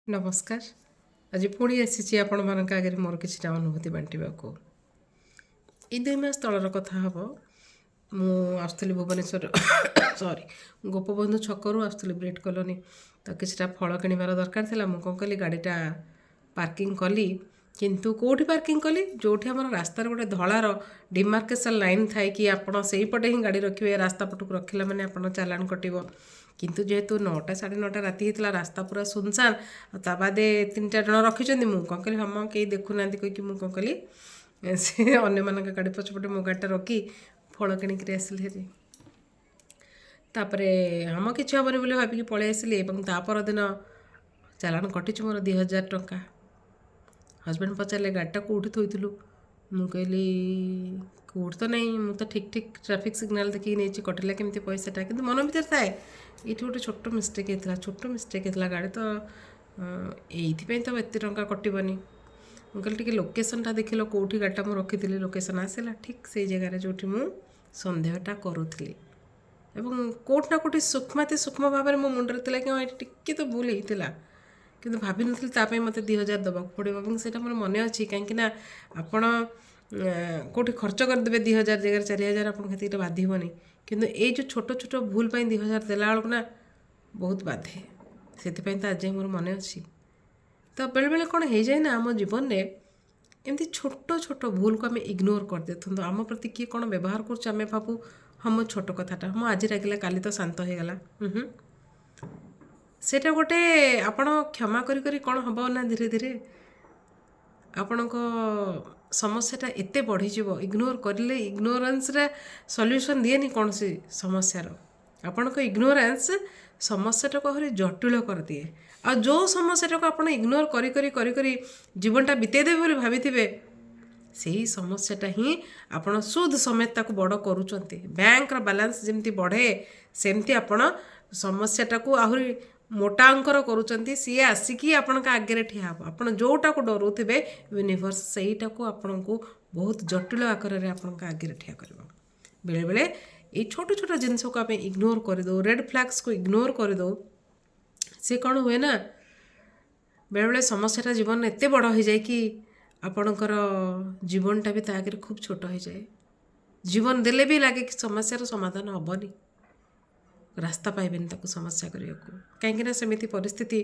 ନମସ୍କାର। ଆଜି ପୁଣି ଆସିଛି ଆପଣମାନଙ୍କ ଆଗରେ ମୋର କିଛିଟା ଅନୁଭୂତି ବାଣ୍ଟିବାକୁ। ଏଇ 2 ମାସ ତଳର କଥା ହେବ। ମୁଁ ଆସୁଥିଲି ଭୁବନେଶ୍ୱର, ସରି, ଗୋପବନ୍ଧୁ ଛକରୁ ଆସୁଥିଲି ବ୍ରେଡ଼ କଲୋନୀ। ତ କିଛିଟା ଫଳ କିଣିବାର ଦରକାର ଥିଲା। ମୁଁ କ'ଣ କଲି, ଗାଡ଼ିଟା ପାର୍କିଂ କଲି। କିନ୍ତୁ କେଉଁଠି ପାର୍କିଂ କଲି? ଯେଉଁଠି ଆମର ରାସ୍ତାରେ ଗୋଟେ ଧଳାର ଡିମାର୍କେସନ୍ ଲାଇନ୍ ଥାଏ କି ଆପଣ ସେଇପଟେ ହିଁ ଗାଡ଼ି ରଖିବେ, ରାସ୍ତା ପଟକୁ ରଖିଲା ମାନେ ଆପଣ ଚାଲାଣ କଟିବ। କିନ୍ତୁ ଯେହେତୁ 9ଟା 9:30 ରାତି ହେଇଥିଲା, ରାସ୍ତା ପୁରା ସୁନସାନ, ଆଉ ତା ବାଦେ ତିନି ଚାରି ଜଣ ରଖିଛନ୍ତି। ମୁଁ କ'ଣ କଲି, ହଁ ମ, କେହି ଦେଖୁନାହାନ୍ତି କହିକି ମୁଁ କ'ଣ କଲି, ସେ ଅନ୍ୟମାନଙ୍କ ଗାଡ଼ି ପଛପଟେ ମୋ ଗାଡ଼ିଟା ରଖି ଫଳ କିଣିକିରି ଆସିଲି ହେରି। ତାପରେ ଆମ କିଛି ହେବନି ବୋଲି ଭାବିକି ପଳେଇ ଆସିଲି ଏବଂ ତା ପରଦିନ ଚାଲାଣ କଟିଛି ମୋର 2000 ଟଙ୍କା। ହଜବେଣ୍ଡ ପଚାରିଲେ, "ଗାଡ଼ିଟା କେଉଁଠି ଥୋଇଥିଲୁ?" ମୁଁ କହିଲି, "କେଉଁଠି ତ ନାହିଁ, ମୁଁ ତ ଠିକ୍ ଠିକ୍ ଟ୍ରାଫିକ୍ ସିଗ୍ନାଲ୍ ଦେଖିକି ନେଇଛି, କଟିଲା କେମିତି ପଇସାଟା?" କିନ୍ତୁ ମନ ଭିତରେ ଥାଏ, ଏଇଠି ଗୋଟେ ଛୋଟ ମିଷ୍ଟେକ୍ ହେଇଥିଲା, ଛୋଟ ମିଷ୍ଟେକ୍ ହେଇଥିଲା, ଗାଡ଼ି ତ ଏଇଥିପାଇଁ ତ ଏତେ ଟଙ୍କା କଟିବନି। ମୁଁ କହିଲି, "ଟିକେ ଲୋକେସନ୍ଟା ଦେଖିଲ, କେଉଁଠି ଗାଡ଼ିଟା ମୁଁ ରଖିଥିଲି?" ଲୋକେସନ୍ ଆସିଲା, ଠିକ୍ ସେଇ ଜାଗାରେ ଯେଉଁଠି ମୁଁ ସନ୍ଦେହଟା କରୁଥିଲି। ଏବଂ କେଉଁଠି ନା କେଉଁଠି ସୂକ୍ଷ୍ମାତି ସୂକ୍ଷ୍ମ ଭାବରେ ମୋ ମୁଣ୍ଡରେ ଥିଲା କି ହଁ, ଏଇଠି ଟିକେ ତ ଭୁଲ ହେଇଥିଲା। କିନ୍ତୁ ଭାବିନଥିଲି ତା ପାଇଁ ମୋତେ 2000 ଦେବାକୁ ପଡ଼ିବ। ଏବଂ ସେଇଟା ମୋର ମନେ ଅଛି, କାହିଁକି ନା ଆପଣ କେଉଁଠି ଖର୍ଚ୍ଚ କରିଦେବେ 2000 ଜାଗାରେ 4000, ଆପଣଙ୍କୁ ସେତିକିଟା ବାଧିବନି। କିନ୍ତୁ ଏଇ ଯେଉଁ ଛୋଟ ଛୋଟ ଭୁଲ ପାଇଁ 2000 ଦେଲା ବେଳକୁ ନା ବହୁତ ବାଧେ। ସେଥିପାଇଁ ତ ଆଜି ଯାଏଁ ମୋର ମନେ ଅଛି। ତ ବେଳେବେଳେ କ'ଣ ହେଇଯାଏ ନା, ଆମ ଜୀବନରେ ଏମିତି ଛୋଟ ଛୋଟ ଭୁଲକୁ ଆମେ ଇଗ୍ନୋର କରିଦେଇଥାନ୍ତୁ। ଆମ ପ୍ରତି କିଏ କ'ଣ ବ୍ୟବହାର କରୁଛି, ଆମେ ଭାବୁ, ହଁ ମୋ ଛୋଟ କଥାଟା, ମୁଁ ଆଜି ରାଗିଲା, କାଲି ତ ଶାନ୍ତ ହେଇଗଲା। ହୁଁ, ସେଇଟା ଗୋଟେ ଆପଣ କ୍ଷମା କରି କରି କ'ଣ ହେବ ନା, ଧୀରେ ଧୀରେ ଆପଣଙ୍କ ସମସ୍ୟାଟା ଏତେ ବଢ଼ିଯିବ। ଇଗ୍ନୋର କରିଲେ, ଇଗ୍ନୋରାନ୍ସରେ ସଲ୍ୟୁସନ୍ ଦିଏନି କୌଣସି ସମସ୍ୟାର। ଆପଣଙ୍କ ଇଗ୍ନୋରାନ୍ସ ସମସ୍ୟାଟାକୁ ଆହୁରି ଜଟିଳ କରିଦିଏ। ଆଉ ଯେଉଁ ସମସ୍ୟାଟାକୁ ଆପଣ ଇଗ୍ନୋର କରି କରି କରି କରି ଜୀବନଟା ବିତେଇ ଦେବେ ବୋଲି ଭାବିଥିବେ, ସେଇ ସମସ୍ୟାଟା ହିଁ ଆପଣ ସୁଦ ସମେତ ତାକୁ ବଡ଼ କରୁଛନ୍ତି। ବ୍ୟାଙ୍କର ବାଲାନ୍ସ ଯେମିତି ବଢ଼େ, ସେମିତି ଆପଣ ସମସ୍ୟାଟାକୁ ଆହୁରି ମୋଟା ଅଙ୍କର କରୁଛନ୍ତି। ସିଏ ଆସିକି ଆପଣଙ୍କ ଆଗରେ ଠିଆ ହେବ। ଆପଣ ଯେଉଁଟାକୁ ଡରୁଥିବେ, ୟୁନିଭର୍ସ ସେଇଟାକୁ ଆପଣଙ୍କୁ ବହୁତ ଜଟିଳ ଆକାରରେ ଆପଣଙ୍କ ଆଗରେ ଠିଆ କରିବ। ବେଳେବେଳେ ଏଇ ଛୋଟ ଛୋଟ ଜିନିଷକୁ ଆମେ ଇଗ୍ନୋର କରିଦେଉ, ରେଡ଼୍ ଫ୍ଲାଗ୍ସକୁ ଇଗ୍ନୋର କରିଦେଉ। ସେ କ'ଣ ହୁଏ ନା, ବେଳେବେଳେ ସମସ୍ୟାଟା ଜୀବନରେ ଏତେ ବଡ଼ ହେଇଯାଏ କି ଆପଣଙ୍କର ଜୀବନଟା ବି ତା ଆଗରେ ଖୁବ୍ ଛୋଟ ହେଇଯାଏ। ଜୀବନ ଦେଲେ ବି ଲାଗେ କି ସମସ୍ୟାର ସମାଧାନ ହେବନି, ରାସ୍ତା ପାଇବେନି ତାକୁ ସମସ୍ୟା କରିବାକୁ। କାହିଁକିନା ସେମିତି ପରିସ୍ଥିତି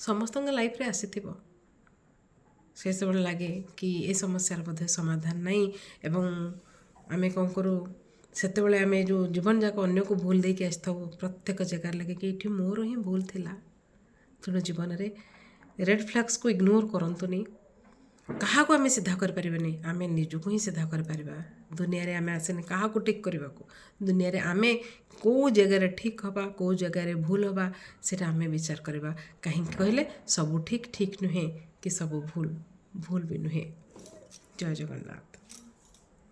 ସମସ୍ତଙ୍କ ଲାଇଫ୍ରେ ଆସିଥିବ। ସେତେବେଳେ ଲାଗେ କି ଏ ସମସ୍ୟାର ବୋଧେ ସମାଧାନ ନାହିଁ। ଏବଂ ଆମେ କ'ଣ କରୁ, ସେତେବେଳେ ଆମେ ଯେଉଁ ଜୀବନ ଯାକ ଅନ୍ୟକୁ ଭୁଲ ଦେଇକି ଆସିଥାଉ, ପ୍ରତ୍ୟେକ ଜାଗାରେ ଲାଗେ କି ଏଇଠି ମୋର ହିଁ ଭୁଲ ଥିଲା। ତେଣୁ ଜୀବନରେ ରେଡ଼୍ ଫ୍ଲାଗ୍ସକୁ ଇଗ୍ନୋର କରନ୍ତୁନି। କାହାକୁ ଆମେ ସିଧା କରିପାରିବାନି, ଆମେ ନିଜକୁ ହିଁ ସିଧା କରିପାରିବା। ଦୁନିଆରେ ଆମେ ଆସିନି କାହାକୁ ଠିକ୍ କରିବାକୁ। ଦୁନିଆରେ ଆମେ କେଉଁ ଜାଗାରେ ଠିକ୍ ହେବା, କେଉଁ ଜାଗାରେ ଭୁଲ ହେବା, ସେଇଟା ଆମେ ବିଚାର କରିବା। କାହିଁକି କହିଲେ, ସବୁ ଠିକ୍ ଠିକ୍ ନୁହେଁ କି ସବୁ ଭୁଲ ଭୁଲ ବି ନୁହେଁ। ଜୟ ଜଗନ୍ନାଥ।